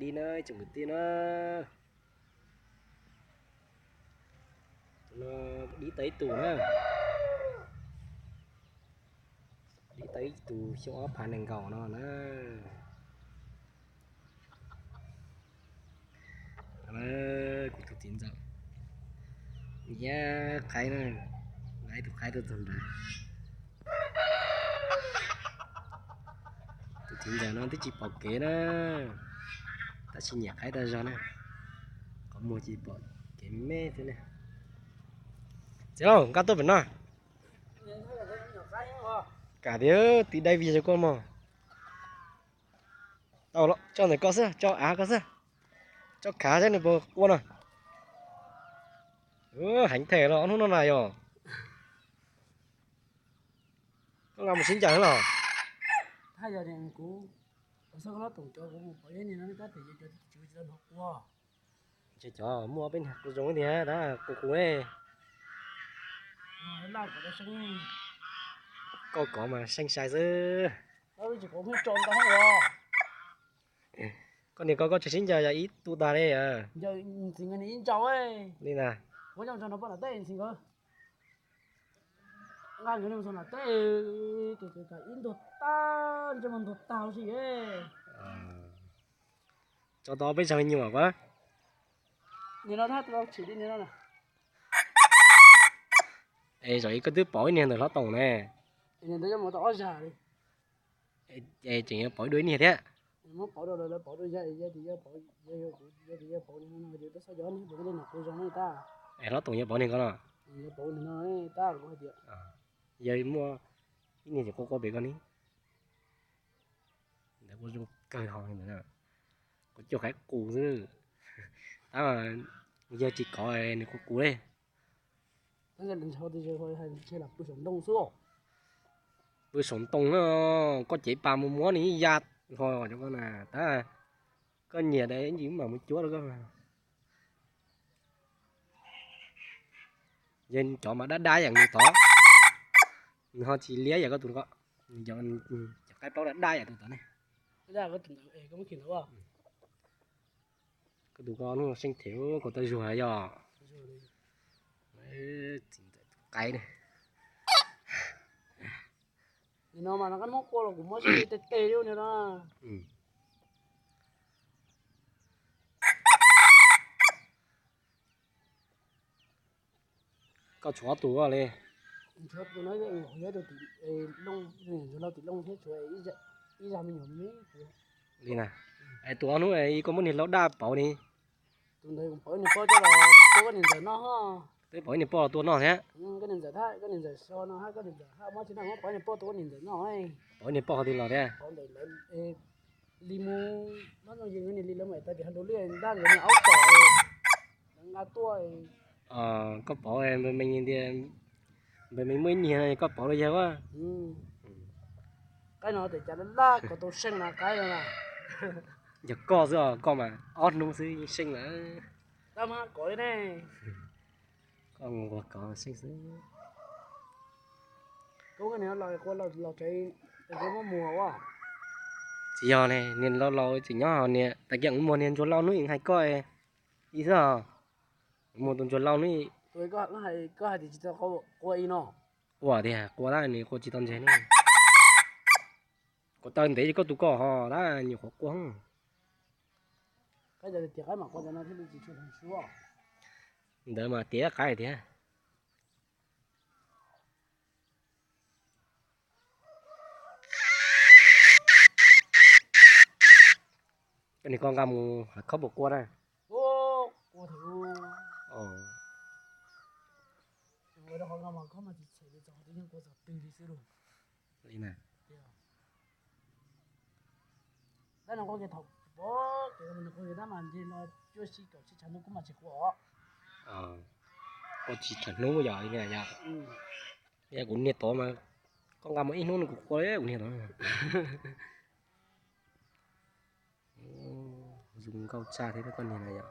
Dib na tsoom kwv tij na. Tus no dib tau ib tug na. Dib tau ib tug xyoo ob phav nees nkaum no na. Kuv tus txiv ntxawm nyiam qaib na, lawv tus qaib tuaj txog nrad. Tus txiv ntxawm no twb tsis pom kev na, tab sis nyiam qaib tag zog na, qhov muag tsis pom kev me xwb na. Txiv lauj, nkaj tuaj pem no. Kam tias tiv dai vij rau koj mog. Tau, tso ntawm koj xwb, tso av koj xwb, tso khav seb nws puas qua no. Heev them los ob hnub no na yog. Koj nqa mus sib ncaws los. Ntshe cov muaj peb niag qus zoo tiag tab qus qus ne. Koj kov mas seej sai xwb. Koj niag koj, koj tsis sib ncaws yog ib tug tag li. Li na. Ib ntuag tag, ntsej muag ntuag tag si. Tso tau peb zaug nyuam kuv. Es zaum ib koj twb pauv ib niag ntawm hlob toom ne. Es tseem yuav pauv dua ib niag thiab. Es hlob toom yuav pauv niag ko no. Yog muaj ib niag ces qua qua pem koj ni. Ntawd kuj zoo kawg ho ntawd, kuv cuaj qaib qus xwb. Tab yawg tsis kov nws qus qus li. Pw saum ntoo na, koj cev pas mus muab nws ib ya ho rau koj na. Tab koj nyiam ntawd ib ntsis mam mus cuab rau koj. Yog cov mas dab dab yam nws tod, nws ho tsis liab yam koj tus ko. Cov qaib plaub dab dab yam tus tod ne. Koj tus ko hnub no seej them, koj tau zuag yog. Txiv ntxawm tus qaib ne. Nim no mas no qab muab qua los kuv muab sib tes tes li no. Koj tshuav ob tug li. Ntsuag laug tim looj thiab tshuav ib zag me nyuam me. Li na, es tus ob hnub ib koj muab niag laub daj pauv ni. Tus ntawd pauv niag poj coj los tua koj niam ntxawm noj. Twb pauv niag poj los tua noj thiab. Koj niam ntxawm thab, koj niam ntxawm so no hab, koj niam ntxawm hab muab tsis noj muab pauv niag poj tua koj niam ntxawm noj. Pauv niag poj qhov twg los thiab? Li mus no zoo yws niag li lawv mam tag tim ha nrug li ntaj nkawd niag aub tom lawv nqa tuaj. Koj pauv npe me ntias, npe me muaj ib niag koj pauv los yawg a. Qaib no tes cas laj laj kov tau seej na qaib no. Yog koj xwb os, koj mas ob hnub xwb yeej seej lawm. Tab mas kov li ne. Koj mus kov seej xwb. Tsis yog ne, niag laus laus tseem nyob hos niag tag kis muag niag ntsuag lauj hnub ib hais koj ib xwb os. Muag tus ntsuag lauj hnub ib. Koj hais tias tsis tau qua ib no. Qua tiag, qua tab nws qua tsis tau ntseg ne. Kuv taw ntev koj tus ko hos tab nyuam qhuav qua. Ntawd mas tiav qaib tiag. Koj niag ko nqa mus hav khob puas qua na? Li na. Tab no kuv thaum pom kev tab mas ntshe no cuaj sib kaum sib tshav hnub kuv mam tsis qua os. Qua tsis tshav hnub yog li na yog. Yog kuv niag tod mas koj nqa mus ib hnub no kuv qua li kuv niag tod. Zoo nkauj tshaj thiab koj niag na yom.